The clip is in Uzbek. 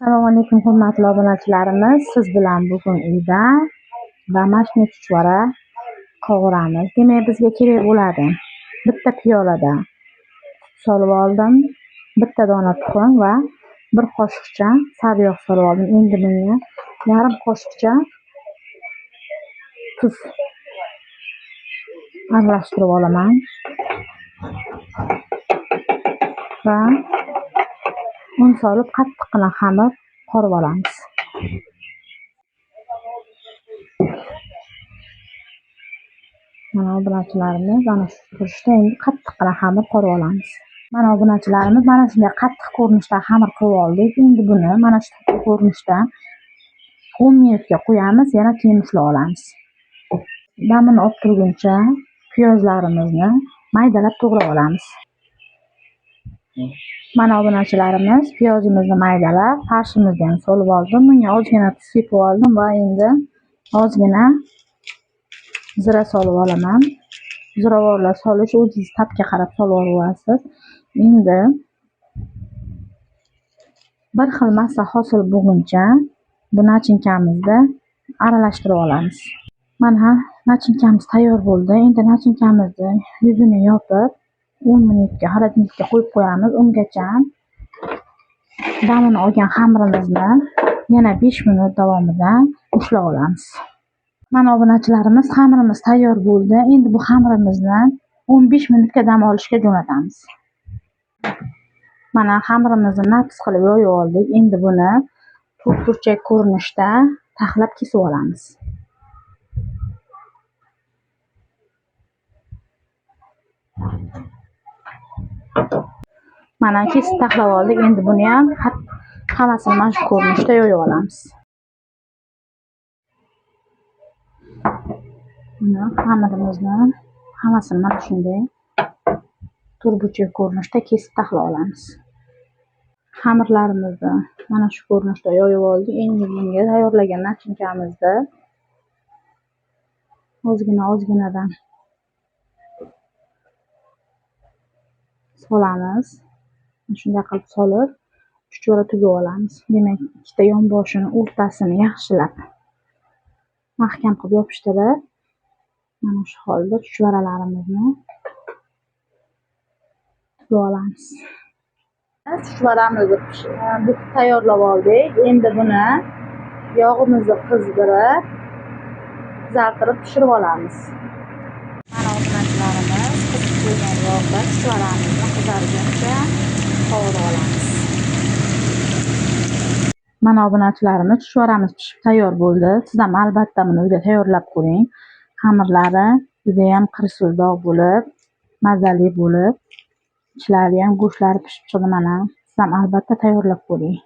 Assalomu alaykum hurmatli obunachilarimiz. Siz bilan bugun uyda домашний chuchvara qovuramiz. Demak, bizga kerak bo'ladi bitta piyolada sut solib oldim, bitta dona tuxum va bir qoshiqcha sariyog' solib oldim. Endi bunga yarim qoshiqcha tuz aralashtirib olaman va un solib qattiqqina xamir qorib olamiz. Mana obunachilarimiz, mana shu ko'rinishda endi qattiqqina xamir qorib olamiz. Mana obunachilarimiz, mana shunday qattiq ko'rinishda xamir qilib oldik. Endi buni mana shu ko'rinishda 10 minutga qo'yamiz, yana keyin ushlab olamiz. Damini olib turguncha piyozlarimizni maydalab to'g'rab olamiz. Mana obunachilarimiz, piyozimizni maydalab, farshimizni ham solib oldim. Bunga ozgina tuz sepib oldim va endi ozgina zira solib olaman. Ziravorlar solish o'zingiz ta'bga qarab solib olasiz. Endi bir xil massa hosil bo'lguncha bu nachinkamizda aralashtirib olamiz. Mana nachinkamiz tayyor bo'ldi. Endi nachinkamizni yuzini yopib 10 minutga холодильникka qo'yib qo'yamiz. Ungacha damini olgan xamirimizni yana 5 minut davomida ushlab olamiz. Mana obunachilarimiz, xamirimiz tayyor bo'ldi. Endi bu xamirimizni 15 minutga dam olishga jo'natamiz. Mana xamirimizni nafs qilib yoyib oldik. Endi buni to'rtburchak ko'rinishda taxlab kesib olamiz. Mana kesib taxlab oldik. Endi buni ham hammasini mana shu ko'rinishda yoyib olamiz. Buni xamirimizni hammasini mana shunday to'rtburchak ko'rinishda kesib taxlab olamiz. Xamirlarimizni mana shu ko'rinishda yoyib oldik. Endi bunga tayyorlagan nachinkamizni ozgina ozginadan solamiz. Shunday qilib solib chuchvara tugib olamiz. Demak, ikkita yonboshini o'rtasini yaxshilab mahkam qilib yopishtirib, mana shu holda chuchvaralarimizni tugib olamiz. Chuchvaramizni bukib tayyorlab oldik. Endi buni yog'imizni qizdirib, qizartirib pishirib olamiz. Mana obunachilarimiz, qizib qo'ygan yog'da chuchvaramizni qizarguncha qovurib olamiz. Mana obunachilarimiz, chuchvaramiz pishib tayyor bo'ldi. Siz ham albatta buni uyda tayyorlab ko'ring. Xamirlari juda ham qirshildoq bo'lib, mazali bo'lib, ichlari ham go'shtlari pishib chiqdi mana. Siz ham albatta tayyorlab ko'ring.